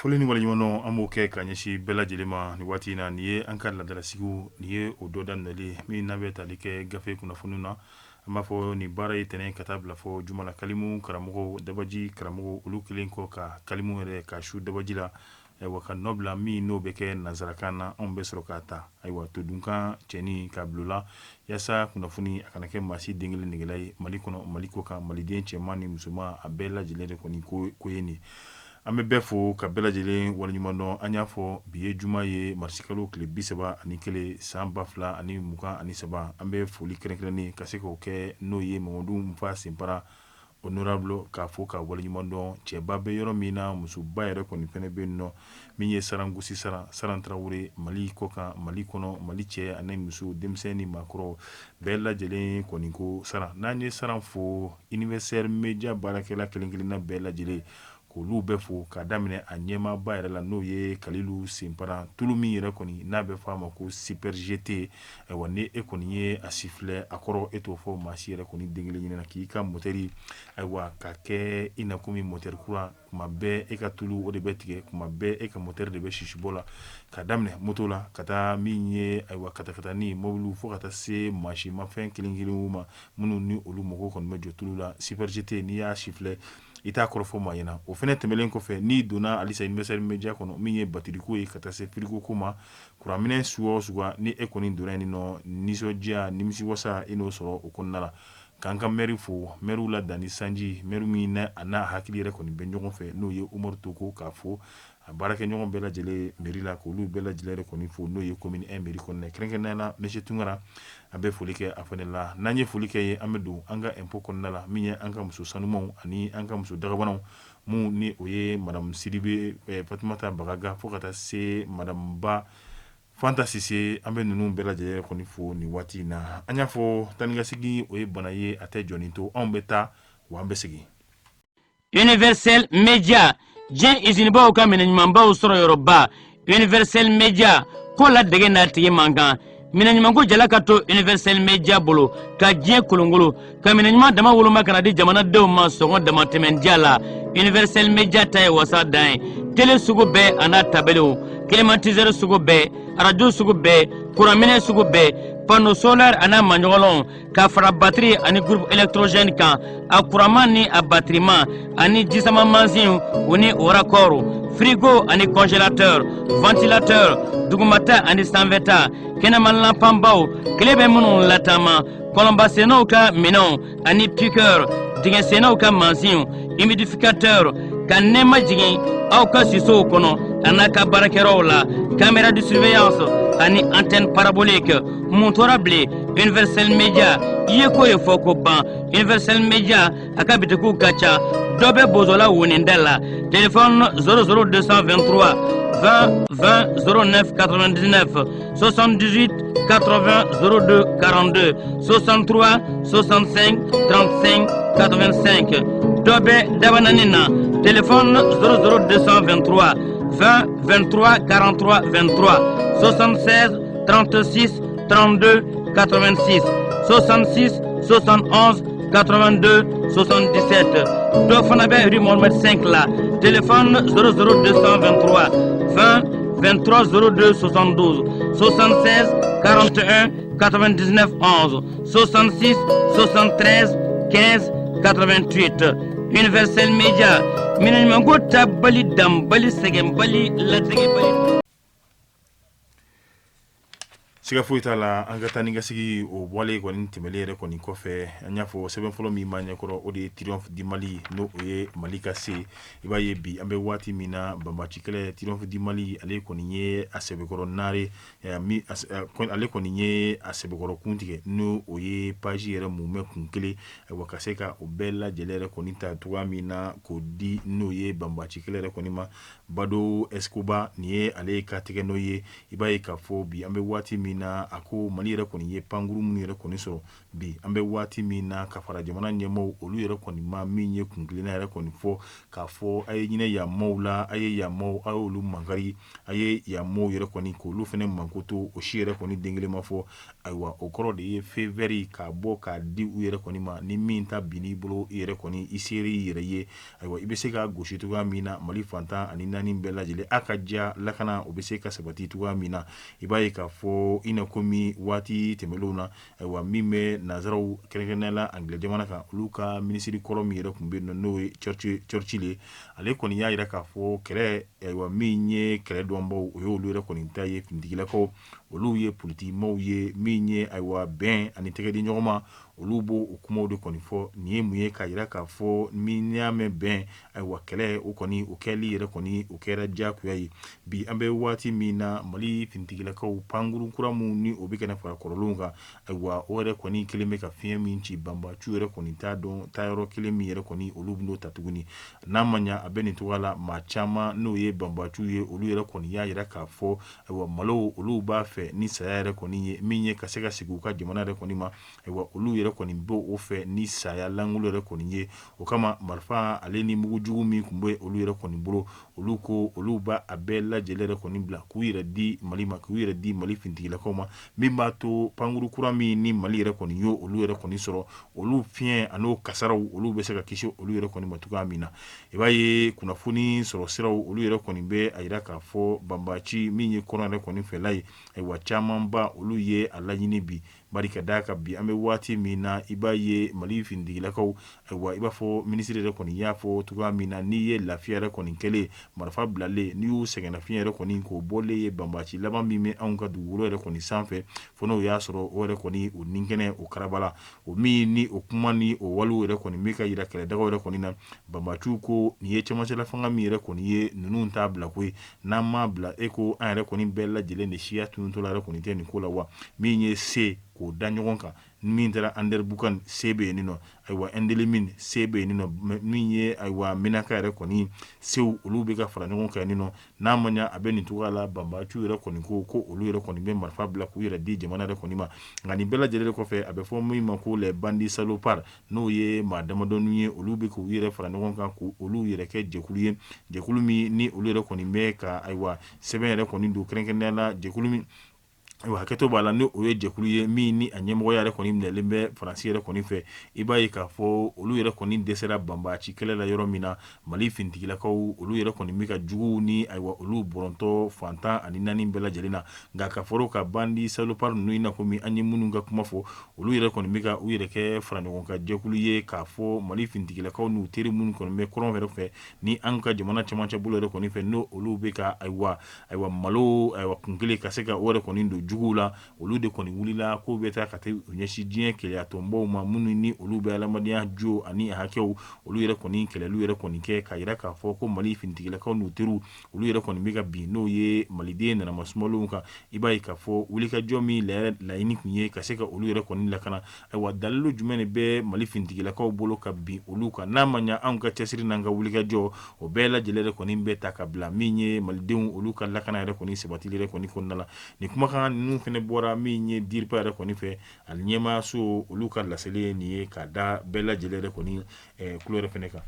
Foli ni waleɲumandɔn an b'o kɛ ka ɲɛsin bɛɛ lajɛlen ma nin waati in na. Nin ye an ka laadalasigiw, nin ye o dɔ daminɛli min n'a bɛ tali kɛ gafe kunnafoni na. An b'a fɔ nin baara ye tɛnɛn ka taa bila fɔ juma la. Kalimu karamɔgɔw, dabaji karamɔgɔw, olu kelen kɔ ka kalimu yɛrɛ ka su dabaji la, ayiwa, ka nɔ bila min n'o bɛ kɛ nansarakan na, anw bɛ sɔrɔ k'a ta, ayiwa, todunkan cɛnin ka bila la yaasa kunnafoni a kana kɛ maa si den kelen negela ye Mali kɔnɔ, Mali kɔ kan, maliden cɛman ni musoman, a bɛɛ lajɛlen de kɔni ko ye nin. An bɛ bɛɛ fo ka bɛɛ lajɛlen waleɲuman dɔn. An y'a fɔ bi ye juma ye, marisikalo tile 31 san 2023. An bɛ foli kɛrɛnkɛrɛnnen ka se k'o kɛ n'o ye Mamadu Nfa Senpara honorable, k'a fo ka waleɲuman dɔn. Cɛba bɛ yɔrɔ min na, musoba yɛrɛ kɔni fɛnɛ bɛ yen nɔ, min ye Sarangosi Saran, Saran Tarawele, Mali kɔkan, Mali kɔnɔ, Mali cɛ ani muso, denmisɛn ni maakɔrɔ bɛɛ lajɛlen kɔni ko Saran. N'an ye Saran fo, Universel Media baarakɛla kelen kelenna bɛɛ lajɛlen k'olu bɛɛ fo k'a daminɛ a ɲɛmaaba yɛrɛ la, n'o ye Kalilu Senpara. Tulu min yɛrɛ kɔni n'a bɛ fɔ a ma ko Super GT, ayiwa, ni e kɔni ye a sifilɛ a kɔrɔ, e t'o fɔ maa si yɛrɛ kɔni den kelen ɲɛna k'i ka motɛri, ayiwa, ka kɛ i na komi motɛri kura. Kuma bɛɛ e ka tulu o de bɛ tigɛ, kuma bɛɛ e ka motɛri de bɛ sisibɔ la, ka daminɛ moto la ka taa min ye, ayiwa, katakatani mɔbiliw, fo ka taa se mansinmafɛn kelen kelenw ma minnu ni olu mago kɔni bɛ jɔ tulu la. Super GT, n'i y'a sifilɛ, i t'a kɔrɔfɔ maa ɲɛna. O fɛnɛ tɛmɛnen kɔfɛ, n'i donna halisa Universel Media kɔnɔ, min ye batiriko ye ka taa se frigo ko ma, kuranminɛ suguya o suguya, ni e kɔni donna yen nɔ, nisɔndiya, nimisiwasa, i n'o sɔrɔ o kɔnɔna la. K'an ka mɛri fo, mɛriw la danni sanji, mɛri min a n'a hakili yɛrɛ kɔni bɛ ɲɔgɔn fɛ, n'o ye Umaru Toko, k'a fo, a baarakɛɲɔgɔn bɛɛ lajɛlen mairie la, k'olu bɛɛ lajɛlen yɛrɛ kɔni fo, n'o ye commune 1 mairie kɔnɔna ye, kɛrɛnkɛrɛnnenya la monsieur Tunkara, an bɛ foli kɛ a fana la. N'an ye foli kɛ ye, an bɛ don an ka info kɔnɔna la, min ye an ka muso sanumanw ani an ka muso dagabanaw, minnu ni o ye madame Sidibe Fatumata Bagaga, fo ka taa se madame Ba Fanta Sise. An bɛ ninnu bɛɛ lajɛlen kɔni fo nin waati in na. An y'a fɔ taa ni ka segin, o ye bana ye, a tɛ jɔni to. Anw bɛ taa wa an bɛ segin. Universel Media, diɲɛ izinibaw ka minɛn ɲumanbaw sɔrɔ yɔrɔba. Universel Media ko la dege n'a tigi man kan. Minɛn ɲumanko jala ka to Universel Media bolo ka diɲɛ kolongolo ka minɛn ɲuman dama woloma ka na di jamanadenw ma sɔngɔ damatɛmɛndiya la. Universel Media ta ye wasa dan ye. Tele sugu bɛɛ a n'a tabelew, climatiseur sugu bɛɛ, arajo sugu bɛɛ, kuranminɛ sugu bɛɛ, panneau solaire a n'a maɲɔgɔnlɔnw, ka fara batiri ani groupe électrogène kan, a kuranman ni a batiriman, ani jisama mansinw, u ni o raccord, frigo ani congélateur, ventilateur, dugumata ani sanfɛta, kɛnɛma lanpanbaw, tile bɛ minnu lataama, kɔlɔnbasennaw ka minɛnw ani piqueur, dingɛsennaw ka mansinw, humidificateur, ka nɛɛma jigin aw ka sisow kɔnɔ a n'a ka baarakɛyɔrɔw la, caméra de surveillance ani antenne parabolique. Mun tora bilen? Universel Media i ye ko ye fɔ ko ban. Universel Media a ka bitikiw ka ca. Dɔ bɛ Bozola woninda la, téléphone 00 223 20 20 09 99, 78 80 02 42, 63 65 35 85. Dɔ bɛ Dabanani na, téléphone 00 223 20 23 43 23, 76 36 32 86, 66 71 82 77. Dɔ fana bɛ rue Mohamed 5 la, téléphone 00 223 20 23 02 72, 76 41 99 11, 66 73 15 88. Universel Media, minɛn ɲumanko tabali, danbali, sɛgɛnbali, latigɛbali. Siga foyi t'a la, an ka taa ni ka segin o wale kɔni tɛmɛlen yɛrɛ kɔni kɔfɛ, an y'a fɔ sɛbɛn fɔlɔ min b'an ɲɛkɔrɔ, o de ye Triomphe du Mali, n'o o ye Mali ka se. I b'a ye bi an bɛ waati min na, banbaanci kɛlɛ, Triomphe du Mali ale kɔni ye a sɛbɛkɔrɔ naare, ale kɔni ye a sɛbɛkɔrɔ kun tigɛ, n'o o ye page yɛrɛ mumɛ kun kelen, ayiwa, ka se ka o bɛɛ lajɛlen yɛrɛ kɔni ta cogoya min na k'o di, n'o ye banbaanci kɛlɛ yɛrɛ kɔni ma. Bado Escobar, nin ye ale ka tɛgɛ n'o ye. I b'a ye k'a fɔ bi an bɛ waati min na na, a ko Mali yɛrɛ kɔni ye pankuru minnu yɛrɛ kɔni sɔrɔ bi an bɛ waati min na, ka fara jamana ɲɛmaaw olu yɛrɛ kɔni ma min ye kuntilenna yɛrɛ kɔni fɔ k'a fɔ a ye hinɛ yan maaw la, a ye yan maaw, a y'olu makari, a ye yan maaw yɛrɛ kɔni k'olu fana mankoto, o si yɛrɛ kɔni den kelen ma fɔ. Ayiwa, o kɔrɔ de ye feu vert k'a bɔ k'a di u yɛrɛ kɔni ma, ni min ta binn'i bolo, i yɛrɛ kɔni i sere i yɛrɛ ye. Ayiwa, i bɛ se ka gosi cogoya min na Mali fan 14 bɛɛ lajɛlen, a ka diya lakana o bɛ se ka sabati cogoya min na. I b'a ye k'a fɔ i na komi waati tɛmɛnlenw na, ayiwa, min bɛ nansaraw kɛrɛnkɛrɛnnenya la Angilɛ jamana kan, olu ka minisiri kɔrɔ min yɛrɛ tun bɛ yen n'o ye Churchill ye, ale kɔni y'a jira k'a fɔ kɛlɛ, ayiwa, min ye kɛlɛ dɔnbaw, o ye olu yɛrɛ kɔni ta ye, finitigilakaw, olu ye politikimaw ye, min ye ayiwa bɛn ani tɛgɛ di ɲɔgɔn ma, olu b'o o kumaw de kɔni fɔ. Nin ye mun ye k'a jira k'a fɔ min y'a mɛn bɛn, ayiwa, kɛlɛ o kɔni o kɛli yɛrɛ kɔni o kɛra diyagoya ye. Bi an bɛ waati min na, Mali finitigilakaw pankurun kura minnu ni o bɛ ka na fara kɔrɔlenw kan, ayiwa, o yɛrɛ kɔni kelen bɛ ka fiɲɛ min ci, banbaciw yɛrɛ kɔni t'a dɔn taayɔrɔ kelen min yɛrɛ kɔni olu bɛn'o ta tuguni. N'a ma ɲa a bɛ nin cogoya la, maa caman n'o ye banbaciw ye, olu yɛrɛ kɔni y'a jira k'a fɔ ayiwa malo olu b'a fɛ ni saya yɛrɛ kɔni ye min ye ka se ka segin u ka jamana yɛrɛ kɔni ma. Ayiwa, olu yɛrɛ kɔni b'o fɛ ni saya lankolon yɛrɛ kɔni ye. O kama marifa ale ni mugujugu min tun bɛ olu yɛrɛ kɔni bolo, olu ko olu b'a a bɛɛ lajɛlen yɛrɛ kɔni bila k'u yɛrɛ di Mali ma, k'u yɛrɛ di Mali finitigilakaw ma, min b'a to pankuru kura min ni Mali yɛrɛ kɔni y'o olu yɛrɛ kɔni sɔrɔ, olu fiɲɛ an'o kasaraw olu bɛ se ka kisi olu yɛrɛ kɔni ma cogoya min na. I b'a ye kunnafoni sɔrɔ siraw olu yɛrɛ kɔni bɛ a jira k'a fɔ banbaci min ye kɔrɔn yɛrɛ kɔni fɛla ye, ayiwa, camanba olu ye a laɲini bi, bari ka d'a kan bi an bɛ waati min na, i b'a ye Mali finitigilakaw, ayiwa, i b'a fɔ minisiri yɛrɛ kɔni y'a fɔ cogoya min na, n'i ye lafiya yɛrɛ kɔni kɛlen, marifa bilalen, n'i y'u sɛgɛnnafiɲɛ yɛrɛ kɔni k'o bɔlen ye, banbaci laban min bɛ anw ka dugukolo yɛrɛ kɔni sanfɛ, fo n'o y'a sɔrɔ o yɛrɛ kɔni o ni kɛnɛ o karabala, o min ni o kuma ni o walew yɛrɛ kɔni bɛ ka jira kɛlɛdagaw yɛrɛ kɔni na. Banbaciw ko nin ye cɛmancɛla fanga min yɛrɛ kɔni ye, ninnu t'a bila koyi, n'an m'a bila e ko an yɛrɛ kɔni bɛɛ lajɛlen de siya tununtɔla yɛrɛ kɔni tɛ nin ko la wa, min ye se k'o da ɲɔgɔn kan, min taara Anderamboukane se bɛ yen nɔ, ayiwa, Indelimane se bɛ yen nɔ, min ye ayiwa Menaka yɛrɛ kɔni sew, olu bɛ ka fara ɲɔgɔn kan yen nɔ. N'a ma ɲa a bɛ nin cogoya la, banbaciw yɛrɛ kɔni ko olu yɛrɛ kɔni bɛ marifa bila k'u yɛrɛ di jamana yɛrɛ kɔni ma. Nka nin bɛɛ lajɛlen kɔfɛ, a bɛ fɔ min ma ko les bandits salopards, n'o ye maa damadɔnin ye, olu bɛ k'u yɛrɛ fara ɲɔgɔn kan k'olu yɛrɛ kɛ jɛkulu ye, jɛkulu min ni olu yɛrɛ kɔni bɛ ka ayiwa sɛbɛn yɛrɛ kɔni don, kɛrɛnkɛrɛnnenya la jɛkulu min, ayiwa, hakɛto b'a la, ni o ye jɛkulu ye min ni a ɲɛmɔgɔya yɛrɛ kɔni minɛlen bɛ Faransi yɛrɛ kɔni fɛ. I b'a ye k'a fɔ olu yɛrɛ kɔni dɛsɛra banbaci kɛlɛ la yɔrɔ min na, Mali finitigilakaw olu yɛrɛ kɔni bɛ ka juguw ni ayiwa olu bɔrɔntɔ fan 14 bɛɛ lajɛlen na. Nka ka fara o kan, bandits salopards ninnu, i n'a fɔ min an ye minnu ka kuma fɔ, olu yɛrɛ kɔni bɛ ka u yɛrɛ kɛ fara ɲɔgɔn kan jɛkulu ye, k'a fɔ Mali finitigilakaw n'u teri minnu kɔni bɛ kɔrɔn yɛrɛ fɛ ni an ka jamana cɛmancɛ bolo yɛrɛ kɔni fɛ, n'o olu bɛ ka ayiwa malo ayiwa kun kelen ka se ka o yɛrɛ kɔni don juguw la, olu de kɔni wulila k'u bɛ taa ka taa u ɲɛsin diɲɛ kelenya tɔnbaw ma, minnu ni olu bɛ adamadenya jo ani hakɛw olu yɛrɛ kɔni kɛlɛliw yɛrɛ kɔni kɛ, k'a jira k'a fɔ ko Mali finitigilakaw n'u teriw olu yɛrɛ kɔni bɛ ka bin n'o ye maliden nanama sumalenw kan. I b'a ye k'a fɔ wulikajɔ min laɲini tun ye ka se ka olu yɛrɛ kɔni lakana, ayiwa, dalilu jumɛn de bɛ Mali finitigilakaw bolo ka bin olu kan? N'a ma ɲa anw ka cɛsiri n'an ka wulikajɔ o bɛɛ lajɛlen yɛrɛ kɔni bɛ ta ka bila min ye malidenw olu ka lakana yɛrɛ kɔni sabatili yɛrɛ kɔni kɔnɔna la. Nin kumakan ninnu fana bɔra min ye DIRPA yɛrɛ kɔni fɛ, a ɲɛmaaso olu ka laseli ye nin ye k'a da bɛɛ lajɛlen yɛrɛ kɔni tulo yɛrɛ fana kan.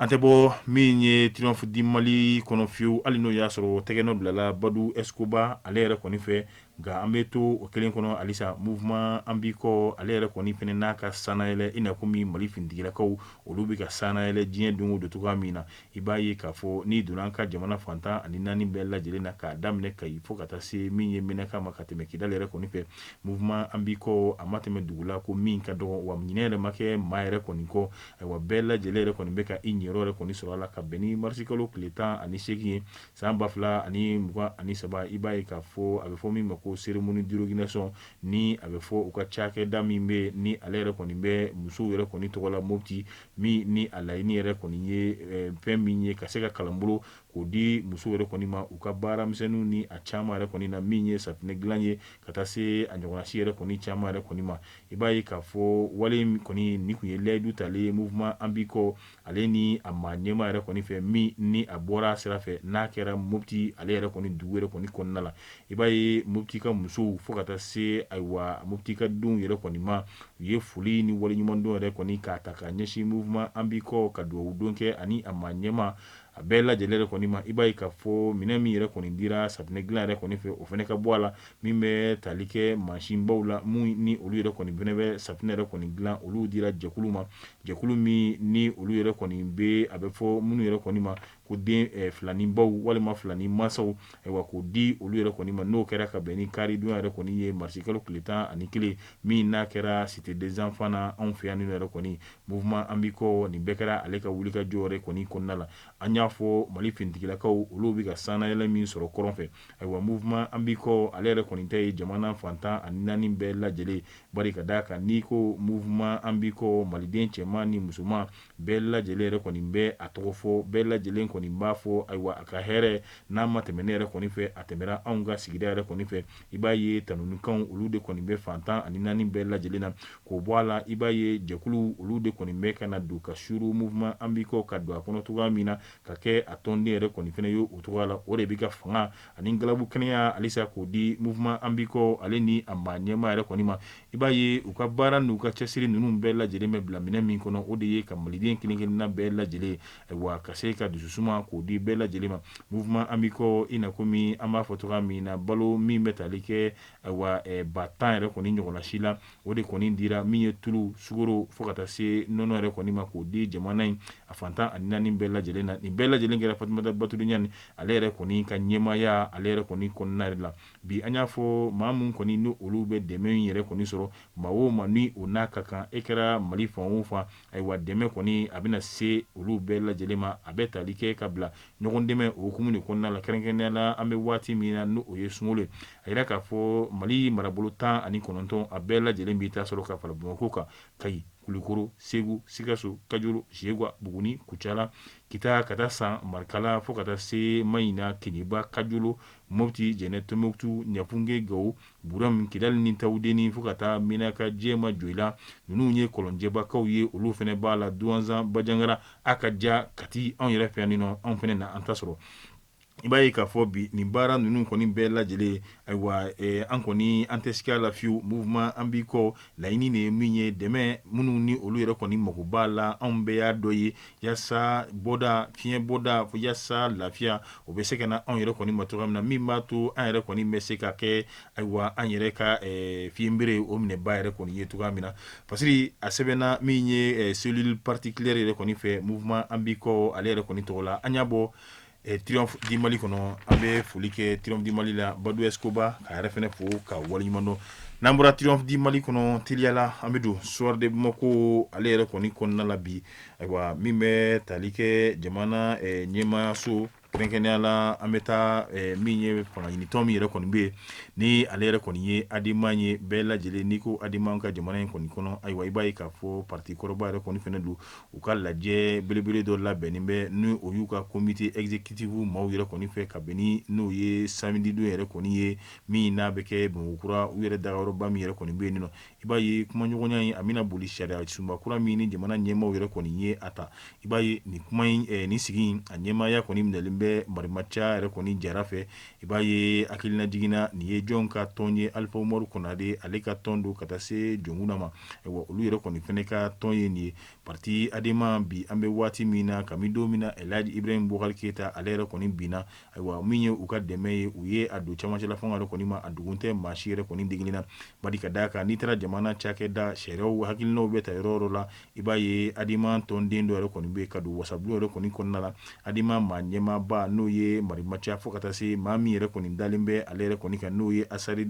An tɛ bɔ min ye Triomphe du Mali kɔnɔ fiyewu, hali n'o y'a sɔrɔ tɛgɛnɔ bilala Badu Escoba ale yɛrɛ kɔni fɛ. Nka an bɛ to o kelen kɔnɔ halisa, mouvement an b'i kɔ ale yɛrɛ kɔni fana n'a ka sannayɛlɛ, i n'a komi Mali finitigilakaw olu bɛ ka sannayɛlɛ diɲɛ don o don cogoya min na. I b'a ye k'a fɔ n'i donna an ka jamana fan 14 bɛɛ lajɛlen na, k'a daminɛ Kayi fo ka taa se min ye Menaka ma, ka tɛmɛ Kidali yɛrɛ kɔni fɛ, mouvement an b'i kɔ a ma tɛmɛ dugu la ko min ka dɔgɔ, wa ɲinɛ yɛrɛ ma kɛ maa yɛrɛ kɔni kɔ. Ayiwa, bɛɛ lajɛlen yɛrɛ kɔni bɛ ka i ɲɛyɔrɔ yɛrɛ kɔni sɔrɔ a la ka bɛn ni marisikalo tile 18 ye san 2023. I b'a ye k'a fɔ a bɛ fɔ min ma ko cérémonie d'inauguration, ni a bɛ fɔ u ka cakɛda min bɛ ni ale yɛrɛ kɔni bɛ musow yɛrɛ kɔni tɔgɔ la Mopti, min ni a laɲini yɛrɛ kɔni ye fɛn min ye ka se ka kalanbolo k'o di musow yɛrɛ kɔni ma u ka baaramisɛnninw ni a caman yɛrɛ kɔni na, min ye safinɛ dilan ye ka taa se a ɲɔgɔnnasi yɛrɛ kɔni caman yɛrɛ kɔni ma. I b'a ye k'a fɔ wale in kɔni nin tun ye layidu talen ye mouvement an b'i kɔ ale ni a maa ɲɛmaa yɛrɛ kɔni fɛ, min ni a bɔra sira fɛ n'a kɛra Mopti ale yɛrɛ kɔni dugu yɛrɛ kɔni kɔnɔna la. I b'a ye Mopti ka musow fo ka taa se ayiwa Mopti ka denw yɛrɛ kɔni ma, u ye foli ni waleɲumandɔn yɛrɛ kɔni k'a ta ka ɲɛsin mouvement an b'i kɔ ka dugawu don kɛ ani a maa ɲɛmaa a bɛɛ lajɛlen yɛrɛ kɔni ma. I b'a ye k'a fɔ minɛn min yɛrɛ kɔni dira safinɛ dilan yɛrɛ kɔni fɛ, o fana ka bɔ a la, min bɛ tali kɛ mansinbaw la, min ni olu yɛrɛ kɔni fana bɛ safinɛ yɛrɛ kɔni dilan, olu dira jɛkulu ma, jɛkulu min ni olu yɛrɛ kɔni bɛ a bɛ fɔ minnu yɛrɛ kɔni ma ko den filaninbaw walima filanin mansaw, ayiwa k'o di olu yɛrɛ kɔni ma. N'o kɛra ka bɛn ni karidon yɛrɛ kɔni ye, marisikalo tile 11, min n'a kɛra cité des enfants na anw fɛ yan yɛrɛ kɔni. Mouvement an b'i kɔ, nin bɛɛ kɛra ale ka wulikajɔ yɛrɛ kɔni kɔnɔna la. An y'a fɔ Mali finitigilakaw, olu bɛ ka sannayɛlɛn min sɔrɔ kɔrɔn fɛ, ayiwa mouvement an b'i kɔ ale yɛrɛ kɔni ta ye jamana fan 14 bɛɛ lajɛlen, bari ka d'a kan n'i ko mouvement an b'i kɔ, maliden cɛman ni musoman bɛɛ lajɛlen yɛrɛ kɔni bɛ a tɔgɔ fɔ, bɛɛ lajɛlen kɔni b'a fɔ ayiwa a ka hɛrɛ n'a ma tɛmɛ ne yɛrɛ kɔni fɛ, a tɛmɛra anw ka sigida yɛrɛ kɔni fɛ. I b'a ye tanunikanw olu de kɔni bɛ fan 14 bɛɛ lajɛlen na. K'o bɔ a la, i b'a ye jɛkulu olu de kɔni bɛ ka na don ka suru mouvement an b'i kɔ ka don a kɔnɔ cogoya min na ka kɛ a tɔnden yɛrɛ kɔni fana ye o cogoya la. O de bɛ ka fanga ani galabu kɛnɛya halisa k'o di mouvement an b'i kɔ ale ni a maa ɲɛmaa yɛrɛ kɔni ma. I b'a ye u ka baara n'u ka cɛsiri ninnu bɛɛ lajɛlen bɛ bila minɛn min kɔnɔ, o de ye ka maliden kelen-kelenna bɛɛ lajɛlen, ayiwa ka se ka dususuma k'o di bɛɛ lajɛlen ma. Mouvement an b'i kɔ, i na komi an b'a fɔ cogoya min na, balo min bɛ tali kɛ ayiwa 10 000 yɛrɛ kɔni ɲɔgɔnna si la, o de kɔni dira, min ye tulu, sukaro fo ka taa se nɔnɔ yɛrɛ kɔni ma, k'o di jamana in a fan 14 bɛɛ lajɛlen na. Nin bɛɛ lajɛlen kɛra Fatumata Batuli Ɲani ale yɛrɛ kɔni ka ɲɛmaaya ale yɛrɛ kɔni kɔnɔna yɛrɛ la. Bi an y'a fɔ maa min kɔni ni olu bɛ dɛmɛ in yɛrɛ kɔni sɔrɔ, maa o maa ni o n'a ka kan, e kɛra Mali fan o fan, ayiwa dɛmɛ kɔni a bɛna se olu bɛɛ lajɛlen ma. A bɛ tali kɛ ka bila ɲɔgɔn dɛmɛ o hukumu de kɔnɔna la, kɛrɛnkɛrɛnnenya la an bɛ waati min na n'o ye sunkalo ye. A yira k'a fɔ Mali marabolo 19 a bɛɛ lajɛlen b'i ta sɔrɔ ka fara Bamakɔ kan, Kayi, Kulukoro, Segu, Sikaso, Kajolo, Zeguwa, Buguni, Kucala, Kita, ka taa san Marikala fo ka taa se Mayina, Keniba, Kajolo, Mopti, Jɛnɛ, Tɔnbukutu, Ɲafunke, Gawo, Buram, Kidali ni Tawudeni fo ka taa Menaka, Jɛma, Joyila. Ninnu ye kɔlɔnjɛbakaw ye, olu fana b'a la, Duwanzan, Bajangara, a ka ja Kati, anw yɛrɛ fɛ yan nɔ, anw fana na an ta sɔrɔ. I b'a ye k'a fɔ bi nin baara ninnu kɔni bɛɛ lajɛlen, ayiwa an kɔni an tɛ siga la fiyewu, mouvement an b'i kɔ laɲini de ye min ye, dɛmɛ minnu ni olu yɛrɛ kɔni mago b'a la, anw bɛɛ y'a dɔ ye, yaasa bɔda, fiɲɛ bɔda, yaasa lafiya o bɛ se ka na anw yɛrɛ kɔni ma cogoya min na, min b'a to an yɛrɛ kɔni bɛ se ka kɛ ayiwa an yɛrɛ ka fiɲɛbere o minɛba yɛrɛ kɔni ye cogoya min na. Parce que a sɛbɛnna min ye cellule particulière yɛrɛ kɔni fɛ mouvement an b'i kɔ ale yɛrɛ kɔni tɔgɔ la, an y'a bɔ Triomphe du Mali kɔnɔ. An bɛ foli kɛ Triomphe du Mali la, Badu Escoba k'a yɛrɛ fana fo ka waleɲuman dɔn. N'an bɔra Triomphe du Mali kɔnɔ teliya la, an bɛ don Soir de Bamako ale yɛrɛ kɔni kɔnɔna la bi, ayiwa min bɛ tali kɛ jamana ɲɛmaayaso, kɛrɛnkɛrɛnnenya la an bɛ taa min ye fanga ɲinitɔn min yɛrɛ kɔni bɛ yen, ni ale yɛrɛ kɔni ye ADEMA ye. Bɛɛ lajɛlen n'i ko ADEMA ka jamana in kɔni kɔnɔ, ayiwa i b'a ye k'a fɔ parti kɔrɔba yɛrɛ kɔni fana don. U ka lajɛ belebele dɔ labɛnnen bɛ, ni o y'u ka comité exécutif maaw yɛrɛ kɔni fɛ, ka bɛn ni n'o ye samedi don yɛrɛ kɔni ye, min n'a bɛ kɛ Bamakɔkura, u yɛrɛ dagayɔrɔba min yɛrɛ kɔni bɛ yen nɔ. I b'a ye kumaɲɔgɔnya in a bɛna boli sariya sunba kura min ni jamana ɲɛmaaw yɛrɛ kɔni ye a ta. I b'a ye nin kuma in, nin sigi in, a ɲɛmaaya kɔni minɛlen bɛ Marimaca yɛrɛ kɔni Jara fɛ. I b'a ye hakilina jiginna, nin ye jɔn ka tɔn ye? Alifa Umaru Konare ale ka tɔn don, ka taa se Jɔnkunda ma. Ayiwa olu yɛrɛ kɔni fana ka tɔn ye nin ye, parti ADEMA. Bi an bɛ waati min na, kami don min na Elhaji Ibrahim Boubacar Keita ale yɛrɛ kɔni binna, ayiwa min ye u ka dɛmɛ ye, u ye a don cɛmancɛla fanga yɛrɛ kɔni ma, a dogon tɛ maa si yɛrɛ kɔni degeli na, bari ka d'a kan n'i taara jamana cakɛda sariyaw hakilinaw bɛ ta yɔrɔ o yɔrɔ la, i b'a ye ADEMA tɔnden dɔ yɛrɛ kɔni bɛ ka don wasabulon yɛrɛ kɔni kɔnɔna la. ADEMA maa ɲɛmaaba n'o ye Marimaca, fo ka taa se maa min yɛrɛ kɔni dalen bɛ ale yɛrɛ kɔni kan, n'o ye Asari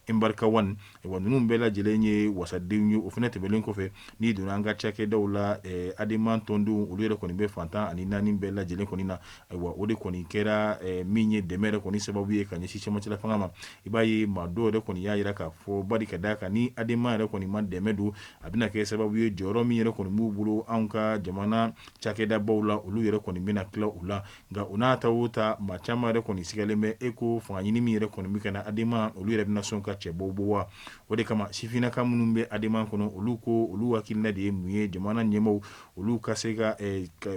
Mbarika Wane. Ayiwa ninnu bɛɛ lajɛlen ye wasadenw ye. O fana tɛmɛnen kɔfɛ, n'i donna an ka cakɛdaw la, ADEMA tɔndenw olu yɛrɛ kɔni bɛ fan 14 bɛɛ lajɛlen kɔni na. Ayiwa o de kɔni kɛra min ye dɛmɛ yɛrɛ kɔni sababu ye ka ɲɛsin cɛmancɛla fanga ma. I b'a ye maa dɔw yɛrɛ kɔni y'a jira k'a fɔ, bari ka d'a kan ni ADEMA yɛrɛ kɔni ma dɛmɛ don, a bɛna kɛ sababu ye jɔyɔrɔ min yɛrɛ kɔni b'u bolo anw ka jamana cakɛdabaw la, olu yɛrɛ kɔni bɛna tila u la. u la. Nka o n'a ta o ta, maa caman yɛrɛ kɔni sigalen bɛ e ko fanga ɲini min yɛrɛ kɔni bɛ ka na, Adema olu yɛrɛ bɛna sɔn ka cɛbɔw bɔ wa? O de kama sifinnaka minnu bɛ Adema kɔnɔ, olu ko olu hakilina de ye mun ye? Jamana ɲɛmaaw, olu ka se ka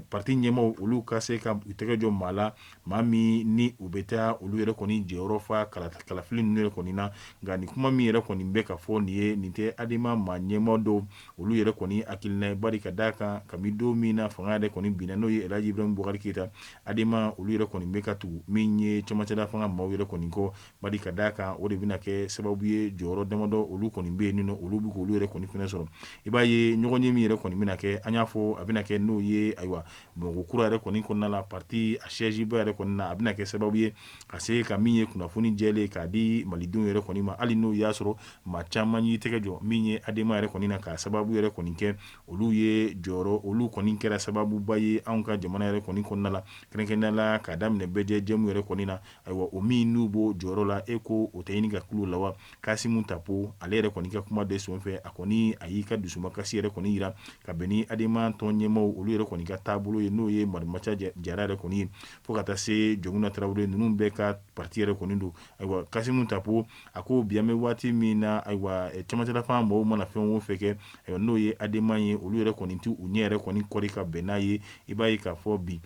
parti ɲɛmaaw, olu ka se ka u tɛgɛ jɔ maa la, maa min ni u bɛ taa olu yɛrɛ kɔni jɔyɔrɔ fa kalafili ninnu yɛrɛ kɔni na. Nka nin kuma min yɛrɛ kɔni bɛ ka fɔ nin ye, nin tɛ Adema maa ɲɛmaa dɔw olu yɛrɛ kɔni hakilina ye, bari ka d'a kan kabi don min na fanga yɛrɛ kɔni binna, n'o ye Elhaji Ibrahim Boubacar Keita, Adema olu yɛrɛ kɔni bɛ ka tugu min ye cɛmancɛla fanga maaw yɛrɛ kɔni kɔ, bari ka d'a kan o de bɛna kɛ sababu ye jɔyɔrɔ damadɔ olu kɔni bɛ yen nɔ, olu bɛ k'olu yɛrɛ kɔni fana sɔrɔ. I b'a ye ɲɔgɔnye min yɛrɛ kɔni bɛna kɛ, an y'a fɔ a bɛna kɛ n'o ye ayiwa Bamakɔ kura yɛrɛ kɔni kɔnɔna la, parti a siège ba yɛrɛ kɔni na, a bɛna kɛ sababu ye ka se ka min ye kunnafoni jɛlen k'a di malidenw yɛrɛ kɔni ma, hali n'o y'a sɔrɔ maa caman y'i tɛgɛ jɔ min ye Adema yɛrɛ kɔni na, k'a sababu yɛrɛ kɔni kɛ olu ye jɔyɔrɔ, olu kɔni kɛra sababuba ye anw ka jamana yɛrɛ kɔni kɔnɔna la, kɛrɛnkɛrɛnnenya la k'a daminɛ bɛɛjɛ jɛmu yɛrɛ kɔni na. Ayiwa, o min n'u b'o jɔyɔrɔ la, e ko o tɛ ɲini ka kulu la wa? Kasimu Tapo, ale yɛrɛ kɔni ka kuma de sen fɛ, a kɔni a y'i ka dusumakasi yɛrɛ kɔni jira ka bɛn ni Adema tɔn ɲɛmaaw olu yɛrɛ kɔni ka taabolo ye, n'o ye Marimaca Jara yɛrɛ kɔni ye, fo ka taa se Jɔnkunda Tarawele ninnu bɛɛ ka parti yɛrɛ kɔni don. Ayiwa, Kasimu Tapo a ko bi an bɛ waati min na, ayiwa, cɛmancɛla fanga mɔgɔw mana fɛn o fɛn kɛ, ayiwa, n'o ye Adema ye, olu yɛrɛ kɔni tɛ u ɲɛ yɛrɛ kɔni kɔri ka bɛn n'a ye. I b'a ye k'a fɔ bi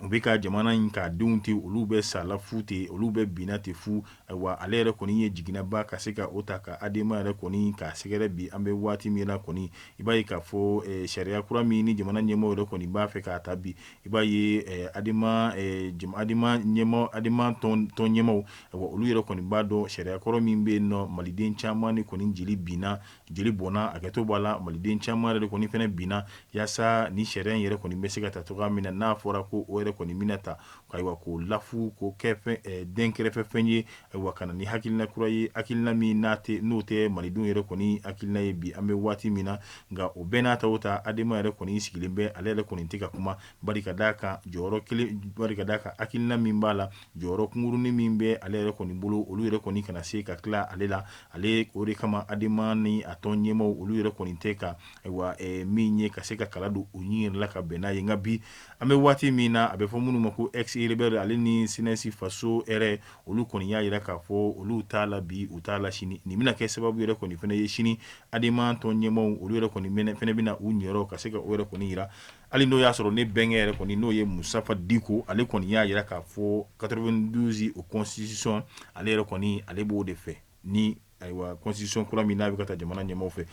u bɛ ka jamana in k'a denw ten, olu bɛ sala fu ten, olu bɛ binna ten fu. Ayiwa, ale yɛrɛ kɔni ye jiginaba ka se ka o ta ka Adema yɛrɛ kɔni k'a sɛgɛrɛ bi an bɛ waati min na kɔni. I b'a ye k'a fɔ sariya kura min ni jamana ɲɛmaaw yɛrɛ kɔni b'a fɛ k'a ta bi, i b'a ye Adema ɲɛmaa, Adema tɔn ɲɛmaaw, ayiwa, olu yɛrɛ kɔni b'a dɔn sariya kɔrɔ min bɛ yen nɔ, maliden caman de kɔni jeli binna, jeli bɔnna, hakɛto b'a la, maliden caman yɛrɛ kɔni fana binna yaasa ni sariya in yɛrɛ kɔni bɛ se ka ta cogoya min na. N'a fɔra ko o yɛrɛ kɔni bɛna ta, ayiwa, k'o lafu, k'o kɛ den kɛrɛfɛ fɛn ye, ayiwa, ka na ni hakilina kura ye, hakilina min n'a tɛ n'o tɛ malidenw yɛrɛ kɔni hakilina ye bi an bɛ waati min na. Nka o bɛɛ n'a ta o ta, Adema yɛrɛ kɔni sigilen bɛ, ale yɛrɛ kɔni tɛ ka kuma, bari ka d'a kan jɔyɔrɔ kelen, bari ka d'a kan hakilina min b'a la, jɔyɔrɔ kunkurunin min bɛ ale yɛrɛ kɔni bolo, olu yɛrɛ kɔni kana se ka tila ale la. Ale o de kama Adema ni a tɔn ɲɛmaaw olu yɛrɛ kɔni tɛ ka, ayiwa, min ye ka se ka kala don u ɲin yɛrɛ la ka bɛn n'a ye. Nka bi an bɛ waati min na, a bɛ fɔ minnu ma ko ex rebelle ale ni CNS Faso yɛrɛ, olu kɔni y'a jira k'a fɔ olu t'a la bi, u t'a la sini. Nin bɛna kɛ sababu yɛrɛ kɔni fana ye sini Adema tɔn ɲɛmaaw olu yɛrɛ kɔni fana bɛna u niyɔrɔ ka se ka o yɛrɛ kɔni jira, hali n'o y'a sɔrɔ ne bɛnkɛ yɛrɛ kɔni, n'o ye Mustafa Diko, ale kɔni y'a jira k'a fɔ 92 o constitution, ale yɛrɛ kɔni ale b'o de fɛ ni, ayiwa, constitution kura min n'a bɛ ka taa jamana ɲɛmaaw fɛ.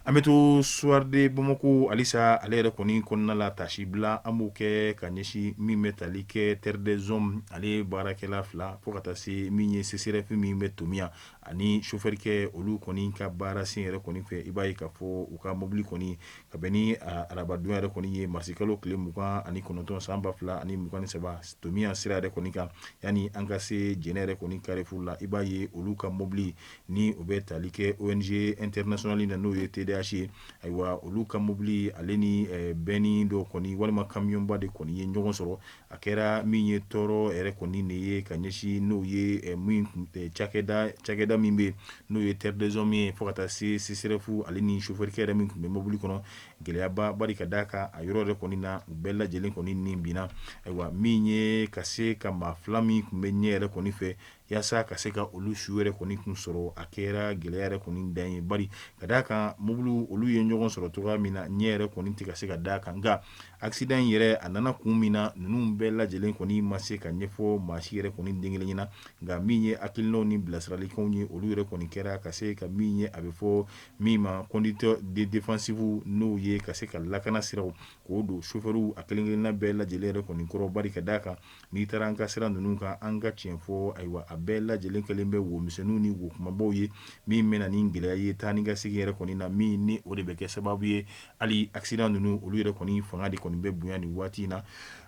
An bɛ to Soir de Bamako halisa, ale yɛrɛ kɔni kɔnɔna la, tasibila an b'o kɛ ka ɲɛsin min bɛ tali kɛ Terre des Hommes, ale baarakɛla fila, fo ka taa se min ye CSRéf min bɛ Tominian ani chauffeur kɛ, olu kɔni ka baara sen yɛrɛ kɔni fɛ. I b'a ye k'a fɔ u ka mobili kɔni ka bɛn ni arabadon yɛrɛ kɔni ye, marisikalo tile 29 san 2023, Tominian sira yɛrɛ kɔni kan, yanni an ka se Jɛnɛ yɛrɛ kɔni carrefour la, i b'a ye olu ka mobili ni o bɛ tali kɛ ONG internationale na, n'o ye TDH ye, ayiwa, olu ka mobili ale ni bɛni dɔ kɔni walima kamiyɔnba de kɔni ye ɲɔgɔn sɔrɔ. A kɛra min ye tɔɔrɔ yɛrɛ kɔni de ye ka ɲɛsin n'o ye min cakɛda min bɛ n'o ye Terre des Hommes ye, fo ka taa se CSRéf ale ni chauffeur kɛ yɛrɛ min tun bɛ mobili kɔnɔ. Gɛlɛyaba, bari ka d'a kan a yɔrɔ yɛrɛ kɔni na, u bɛɛ lajɛlen kɔni ni binna. Ayiwa, min ye ka se ka maa fila min tun bɛ ɲɛ yɛrɛ kɔni fɛ, yaasa ka se ka olu su yɛrɛ kɔni kun sɔrɔ, a kɛra gɛlɛya yɛrɛ kɔni dan ye, bari ka d'a kan mobili olu ye ɲɔgɔn sɔrɔ cogoya min na, ɲɛ yɛrɛ kɔni tɛ ka se ka d'a kan. Nka accident in yɛrɛ a nana kun min na, ninnu bɛɛ lajɛlen kɔni ma se ka ɲɛfɔ maa si yɛrɛ kɔni den kelen ɲɛna. Nka min ye hakilinaw ni bilasiralikanw ye, olu yɛrɛ kɔni kɛra ka se ka min ye a bɛ fɔ min ma conduite de défensive, n'o ye ka se ka lakana siraw k'o don chauffeur a kelen-kelenna bɛɛ lajɛlen yɛrɛ kɔni kɔrɔ, bari ka d'a kan n'i taara an ka sira ninnu kan, an ka tiɲɛ fɔ, ayiwa, a bɛɛ lajɛlen kɛlen bɛ wo misɛnninw ni wo kumabaw ye, min bɛ na ni gɛlɛya ye taa ni ka segin yɛrɛ kɔni na, min ni o de bɛ kɛ sababu ye hali accident ninnu olu yɛrɛ kɔni fanga de kɔni bɛ bonya nin waati in na.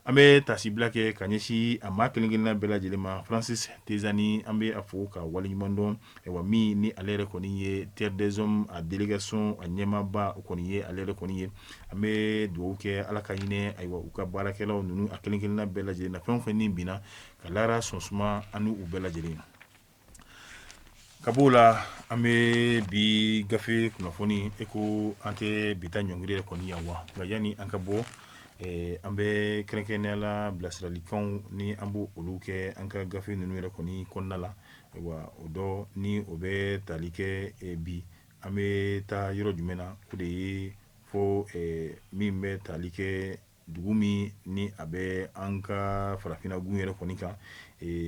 An bɛ tasibila kɛ ka ɲɛsin a maa kelen-kelenna bɛɛ lajɛlen ma. Francis Tezani, an bɛ a fo ka waleɲuman dɔn. Ayiwa, min ni ale yɛrɛ kɔni ye Terre des Hommes a délégation a ɲɛmaaba kɔni ye, ale yɛrɛ kɔni ye, an bɛ dugawu kɛ Ala ka hinɛ, ayiwa, u ka baarakɛlaw ninnu a kelen-kelenna bɛɛ lajɛlen na, fɛn o fɛn ni binna ka lara sɔn suma an u bɛɛ lajɛlen. Ka b'o la, an bɛ bi gafe kunnafoni e ko an tɛ bi ta ɲɔngiri yɛrɛ kɔni yan wa. Nka yanni an ka bɔ An bɛ kɛrɛnkɛrɛnnenya la bilasiralikanw ni an b'o olu kɛ an ka gafe ninnu yɛrɛ kɔni kɔnɔna la. Ayiwa, o dɔ ni o bɛ tali kɛ bi an bɛ taa yɔrɔ jumɛn na, o de ye fo min bɛ tali kɛ dugu min ni a bɛ an ka farafinna gun yɛrɛ kɔni kan,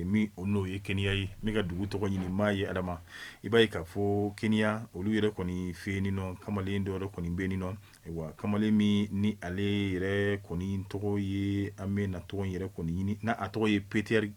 min o n'o ye Kenya ye. N bɛ ka dugu tɔgɔ ɲini maa ye Adama, i b'a ye k'a fɔ Kenya olu yɛrɛ kɔni fɛ yen nɔ, kamalen dɔ yɛrɛ kɔni bɛ yen nɔ. Ayiwa, kamalen min ni ale yɛrɛ kɔni tɔgɔ ye, an bɛ na tɔgɔ yɛrɛ kɔni ɲini n'a a tɔgɔ ye Peter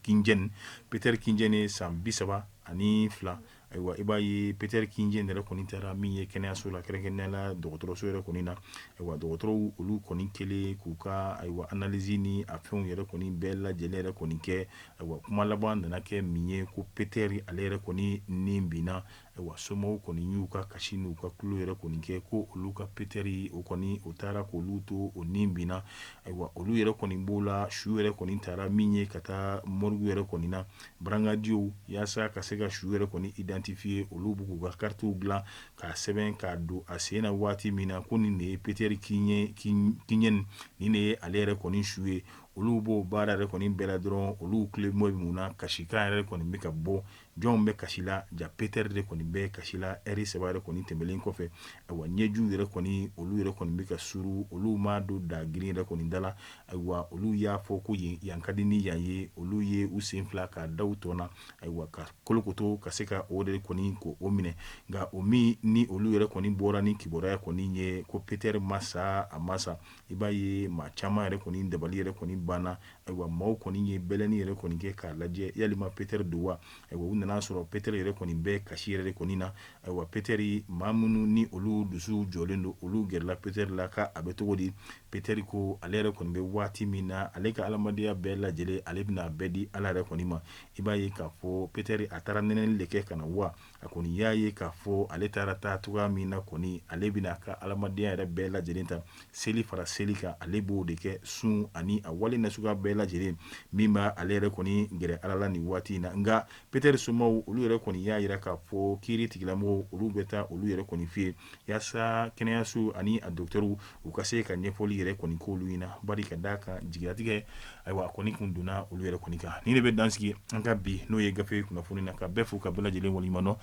Kinjen. Peter Kinjen ye san 32. Ayiwa, i b'a ye Peter Kinjen yɛrɛ kɔni taara min ye kɛnɛyaso la, kɛrɛnkɛrɛnnenya la dɔgɔtɔrɔso yɛrɛ kɔni na. Ayiwa, dɔgɔtɔrɔw olu kɔni kɛlen k'u ka ayiwa analyse ni a fɛnw yɛrɛ kɔni bɛɛ lajɛlen yɛrɛ kɔni kɛ, ayiwa, kuma laban nana kɛ min ye ko Peter ale yɛrɛ kɔni ni binna. Ayiwa, somaw kɔni y'u ka kasi n'u ka kulo yɛrɛ kɔni kɛ ko olu ka Peter o kɔni o taara k'olu to o ni binna. Ayiwa, olu yɛrɛ kɔni b'o la, su yɛrɛ kɔni taara min ye ka taa morgue yɛrɛ kɔni na, brancardiers, yaasa ka se ka su yɛrɛ kɔni identifier. Olu b'u k'u ka karitiw dilan k'a sɛbɛn k'a don a sen na waati min na ko nin de ye Peter Kinjen, nin de ye ale yɛrɛ kɔni su ye. Olu b'o baara yɛrɛ kɔni bɛɛ la dɔrɔn, olu tulo bɛ mun na, kasikan yɛrɛ kɔni bɛ ka bɔ. Jɔnw bɛ kasi la? Ja, Peter de kɔni bɛ kasi la. Ɛri 3 yɛrɛ kɔni tɛmɛlen kɔfɛ, ayiwa, ɲɛjiw yɛrɛ kɔni olu yɛrɛ kɔni bɛ ka suru, olu ma don da girin yɛrɛ kɔni da la. Ayiwa, olu y'a fɔ ko yen yan ka di ni yan ye. Olu ye u sen fila k'a da u tɔn na, ayiwa, ka kolokoto ka se ka o de kɔni ko o minɛ. Nka o min ni olu yɛrɛ kɔni bɔra ni kibaruya kɔni ye ko Peter ma sa, a ma sa. I b'a ye maa caman yɛrɛ kɔni dabali yɛrɛ kɔni banna. Ayiwa, maaw kɔni ye bɛlɛni yɛrɛ kɔni kɛ k'a lajɛ yalima Peter don wa. Ayiwa, u nana sɔrɔ Peter yɛrɛ kɔni bɛ kasi yɛrɛ de kɔni na. Ayiwa, Peter, maa minnu ni olu dusu jɔlen don, olu gɛrɛla Peter la k'a bɛ cogo di. Peter ko ale yɛrɛ kɔni bɛ waati min na, ale ka adamadenya bɛɛ lajɛlen, ale bɛna a bɛɛ di Ala yɛrɛ kɔni ma. I b'a ye k'a fɔ Peter a taara nɛnɛli de kɛ ka na wa. A kɔni y'a ye k'a fɔ ale taara taa cogoya min na kɔni, ale bɛna a ka adamadenya yɛrɛ bɛɛ lajɛlen ta, seli fara seli kan, ale b'o de kɛ, sun ani a wale nasuguya bɛɛ lajɛlen min b'a ale yɛrɛ kɔni gɛrɛ Ala la nin waati in na. Nka Peter somaw olu yɛrɛ kɔni y'a jira k'a fɔ kiiri tigilamɔgɔw olu bɛ taa olu yɛrɛ kɔni fɛ yen yaasa kɛnɛyaso ani a dɔgɔtɔrɔw u ka se ka ɲɛfɔli yɛrɛ kɔni k'olu ɲɛna, bari ka d'a kan jigilatigɛ ayiwa a kɔni kun donna olu yɛrɛ kɔni kan. Nin de bɛ dansigi an ka bi n'o ye gafe kunnafoni na, ka bɛɛ fo ka bɛɛ lajɛlen waleɲuman dɔn.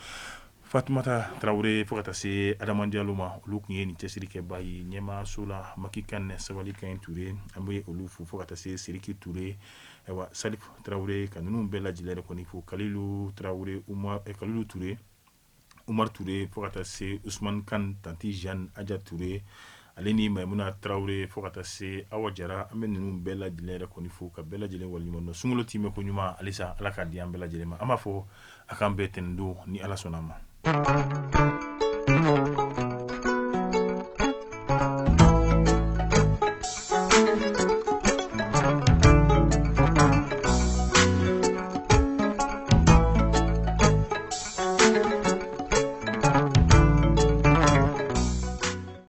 Fatumata Tarawele fo ka taa se Adama Jalo ma, olu tun ye nin cɛsiri kɛba ye ɲɛmaaso la. Maki Kan, Sabali Kan Ture, an bɛ olu fo fo ka taa se Siriki Ture, ayiwa, Salif Tarawele, ka ninnu bɛɛ lajɛlen yɛrɛ kɔni fo, Kalilu Tarawele, Kalilu Ture, Umar Ture, fo ka taa se Usman Kan, Tanti Jeanne, Aja Ture, ale ni Maimuna Tarawele, fo ka taa se Awa Jara. An bɛ ninnu bɛɛ lajɛlen yɛrɛ kɔni fo ka bɛɛ lajɛlen waleɲuman dɔn. Sunkalo timɛ ko ɲuman halisa Ala k'a di an bɛɛ lajɛlen ma. An b'a fɔ a k'an bɛn tɛnɛndon ni Ala sɔnna a ma.